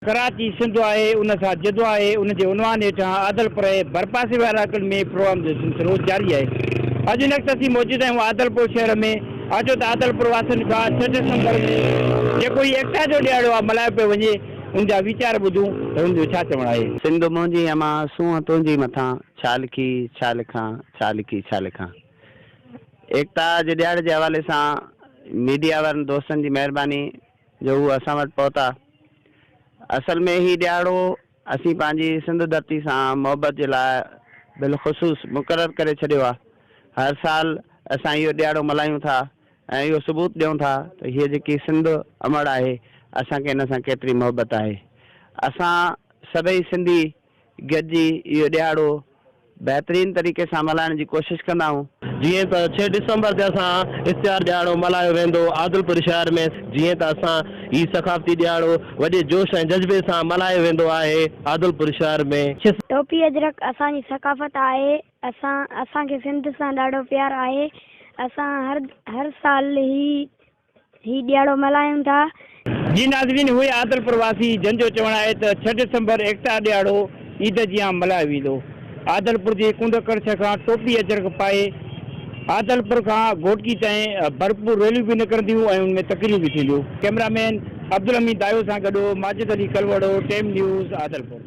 ڪراچي سنڌ آهي ان سان جدو آهي ان جي عنوان هيٺان عادلپور ۽ ڀرپاسي وارن علائقن ۾ پروگرام جو سلسلو جاري آهي. اڄ هن وقت اسين موجود آهيون عادلپور شهر ۾ اچو ته عادلپور واسين کان ڇهه ڊسمبر ۾ جيڪو هي ايڪتا جو ڏهاڙو آهي ملهايو پيو وڃي ان جا ويچار ٻڌون ته هن جو ڇا چوڻ آهي. سنڌ منهنجي امان سونهن تنهنجي مٿان ڇا لکي ڇا لکان ڇا لکي ڇا لکان ايڪتا جي ڏهاڙي جي حوالي سان ميڊيا وارن دوستن جي مهرباني جو هو اسان وٽ پهتا. اصل ۾ هي ڏهاڙو اسين پنهنجي سنڌ ڌرتي سان محبت جي لاء بالخصوص مقرر ڪري ڇڏيو آهي. هر سال اسان اهو ڏهاڙو ملهايون ٿا ۽ اهو ثبوت ڏيون ٿا ته هيء جيڪي سنڌ امڙ آهي اسان کي هن سان ڪيتري محبت آهي. اسان سڀئي سنڌي گڏجي اهو ڏهاڙو بهترين طريقي سان ملهائڻ جي ڪوشش ڪندا آهيون. جيئن ته ڇهه ڊسمبر تي اسان اشتهار ڏهاڙو ملهايو ويندو عادلپور شهر ۾ جيئن ته اسان هي ثقافتي ڏهاڙو وڏي جوش ۽ جذبي سان ملهايو ويندو آهي عادلپور شهر ۾. ٽوپي اجرڪ اسان جي ثقافت آهي اسان اسان کي سنڌ سان ڏاڍو پيار آهي اسان هر هر سال هي هي ڏيهاڙو ملهايون ٿا. جي ناظرين هئي عادلپور واسي جن جو چوڻ آهي ته ڇهه ڊسمبر ايڪتا ڏهاڙو عيد جيان ملهايو ويندو. عادلپور جي ڪنڊ ڪڙڇ کان ٽوپي اجرڪ پائي عادلپور کان گهوٽڪي تائين ڀرپور ريليون به نڪرنديون ۽ ان ۾ تقريرون به ٿينديون. ڪئميرا مين عبدالحميد دايو سان گڏ ماجد علي ڪلوڙو، ٽيم نيوز، عادلپور.